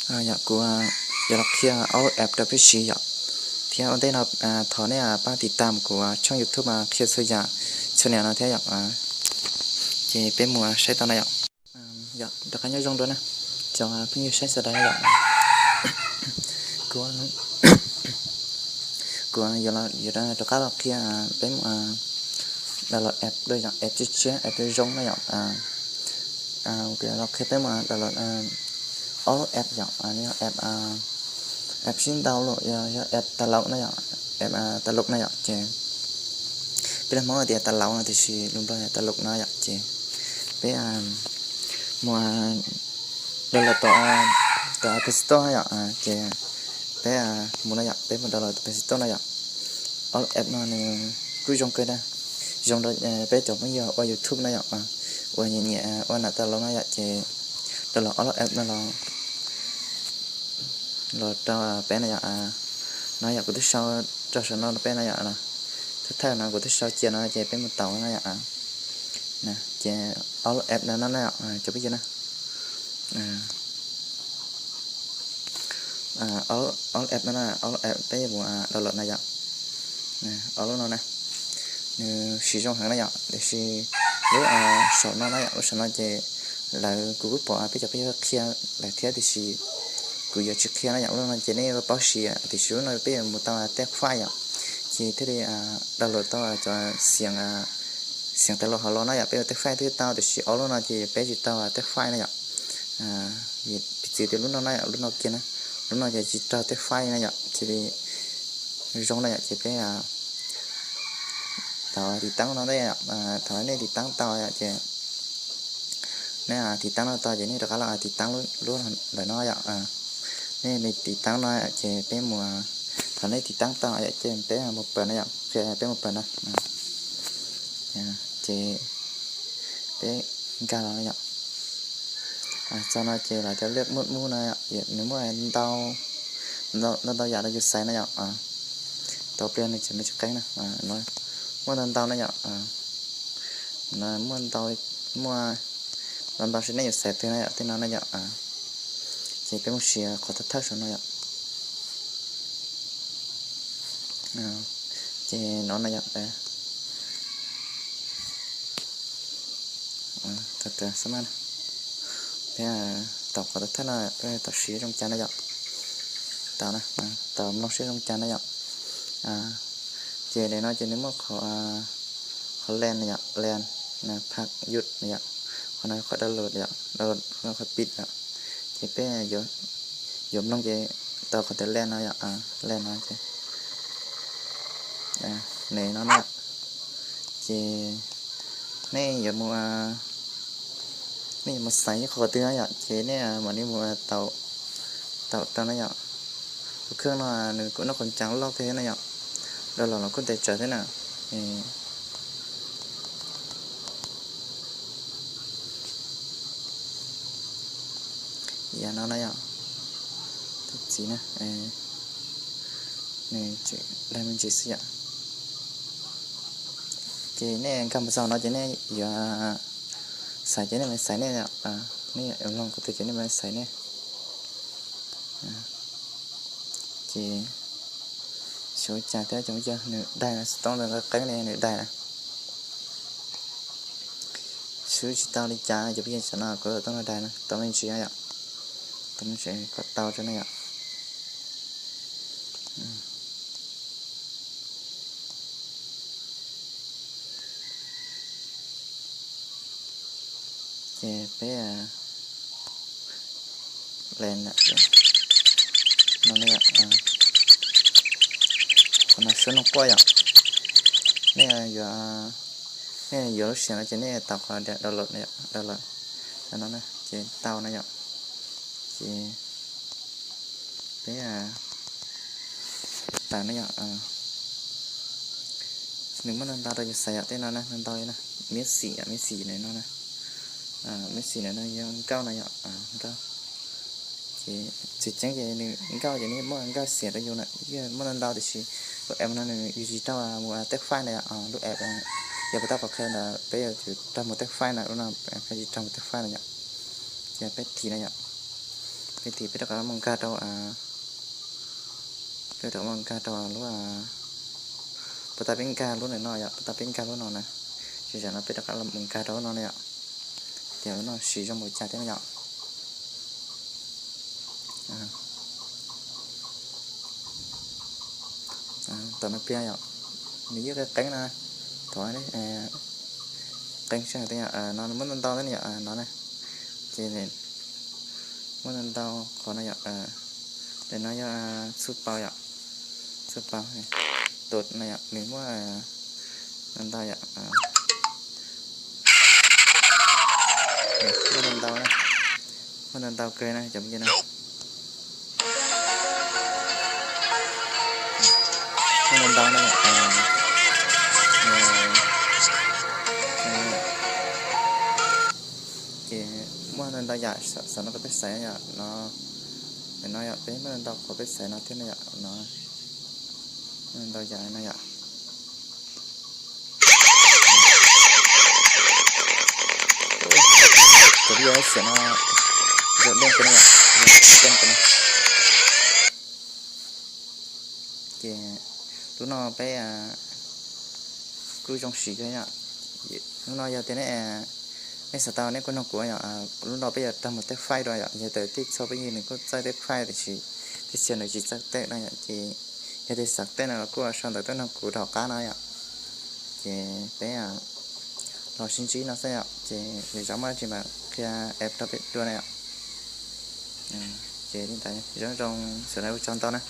Yog kuv yuav los qhia ob lub app rau peb siv yom, thiab ua ntej no thov nej pab tiv tam kuv tshooj YouTube qhia txhua yam txhua niam no thiab yom. Ces peb mus saib tau na yom. Yog rov qab nyob zoo dua na, cov phooj ywg saib sawv daws na yom. Kuv, kuv yuav, yuav rov qab los qhia peb mus download app dua yom, app tshiab tshiab, app zoo zoo na yom. Kuv yuav los qhia peb mus download ob lub app yom, yog app, app sib ntaus los yog app tas laus na yom, app tas laus na yom. Ces peb lub Hmoob tias tas laus no tiam sis lus Nplog yog tas laus no yom. Ces peb mus download tom, tom Play Store na yom. Ces peb mus no yom, peb mus download tom Play Store na yom. Ob lub app no nws kuj zoo kawg na, zoo rau peb cov phooj ywg ua YouTube na yom, uas nyiam nyiam ua nam tas laus no yom. Ces download ob lub app no los, los rau peb na yom. No yom, kuv twb sau rau saum no peb na yom. Thawj thawj no kuv twb sau cia no ces peb mus tau na yom. Ces ob lub app no na, cov phooj ywg na, ob lub app no na, ob lub app peb yuav mus download na yom. Ob lub no na, nws siv zoo heev na yom, tiam sis lub saum no na yom, lub saum no ces lawv, kuv kuj pom peb cov phooj ywg qhia lawm thiab tiam sis kuv yuav tsis qhia na yom. Lub no ces nej yuav paub siv, tiam sis lub no peb yuav mus tau tej file yom, ces thiaj li download tau cov xiav, xiav tas laus hauv los na yom. Peb ua tej file twb tau tiam sis ob lub no ces peb tsis tau tej file na yom. Piv txwv tias lub no na yom, lub no kiag na, lub no ces tsis raug tej file na yom, cia li zoo na yom. Ces peb tau tiv taab no, thaum nej tiv taab tau yom ces nej tiv taab no tau ces nej rov qab los tiv taab lub ntawm no yom. Nej tiv taab no ces peb mus, thaum nej tiv taab tau yom ces peb mus pawm na yom, qhia peb mus pawm na. Ces peb nkag los na yom. Txog no ces lawv cov liaj muaj muaj no, nws muaj ntau, ntau ntau yam rau yus xaiv na yom. Tau pliag nws tseem me tsis qeeb na. Muaj ntau ntau na yom. Muaj ntau, muaj ntau ntau seb nej yuav xaiv twg na yom, tej no na yom. Ces peb mus siv qhov thawj thawj saum no yom. Ces no na yom, tau, tau, peb tau qhov thawj thawj no, peb tau siv zoo cas na yom. Tau, tau mloog seb zoo cas na yom. Ces daim no ces nws muaj qhov, qhov len na yom, len, phaj yut na yom, qhov no qhov download yom, download qhov pis yom. Ces peb yuav mloog ces tau qhov tias len no yom, len no ces, ne no na. Ces nej yuav mus, nej yuav mus xaiv qhov twg na yom, ces nej mam li mus tau, tau rau na yom. Tus kheej no nws kuj noj qhov ncas loj kawg na yom, download los kuj ntev tsawv thiab na. Yav no na yom, tus txiv na, nws dag me ntsis xwb yom. Ces nej nkag mus txog no ces nej yuav xaiv ces nej mam xaiv nej, nej yuav mloog qhov twg ces nej mam xaiv nej. Ces xyov cas thiab cov, nws daig na, xov tooj qeeb li nws daig na. Swb tsis tau li cas, cov phooj ywg, saum no kuv xov tooj no daig na, tau me ntsis yom, tau me ntsis kom tau tso na yom. Ces peb len no, qhov no suab noog quaj yom. Nej yuav, nej yuav lub sij hawm no ces nej tau qhov download na yom, download no na ces tau na yom. Ces peb tawm na yom. Nws muaj ntau ntau rau yus xaiv yom, tej no na ntau ntau li na, miab xim yom, miab xim na no na, miab xim na no yog nkauj na yom, nkauj. Ces tseem ceeb ces nws nkauj ces nws muaj nkauj xiam rau yus na, muaj ntau ntau tiam sis lub app no nws yus tsis raug mus tej file na yom, lub app yog puas tab qhov qhia ntawd peb yuav tsum raug mus tej file na, lub no peb tsis raug mus tej file na yom. Ces peb thim na yom. Peb tiv peb rov qab mus nkag rau, peb rov mus nkag rau lub, puas tas peb nkag lub ntawm no yom, puas tas peb nkag lub no na. Ces zaum no peb rov qab los mus nkag rau lub no na yom. Ces lub no siv zoo npaum cas thiab na yom. Tom no peb yom, nws yeej qeeb qeeb no, thaum qeeb sab hauv tej yom, no muab ntau ntau na yom, no na. Ces muab ntau ntau qhov no yom, ntawm no yog txuj paus yom, txuj paus, tus no yom nws muab ntau ntau yom, muab ntau ntau na, muab ntau ntau kawg na cov phooj ywg na. Muab ntau ntau na yom. Ces muab ntau ntau yam xav no rau peb xaiv yom, no, no yom, peb muab ntau ntau qhov peb xaiv no thiab na yom, no, muab ntau ntau yam no yom. Cov video xav no, zoo dej no yom, zoo dej no. Ces lub no peb kuj zoo siv kawg yom. Lub no yog tias nej, nej xav tau nej kuj nug kuv yom, lub no peb yuav rau mus teb faib dua yom, yog tias tej txhua phooj ywg nws kuj txawj teb faib tiam sis tej txhia nws tsis txawj teb no yom, ces yog tias xav teb no los kuj sau ntawv tuaj nug kuv rau hauv qab no yom. Ces peb los sib ntsib no xwb yom, ces lwm zaus muaj dab tsi mam qhia eb rau peb dua na yom. Ces li ntawd, zoo zoo, sawv daws ua tsaug ntau na.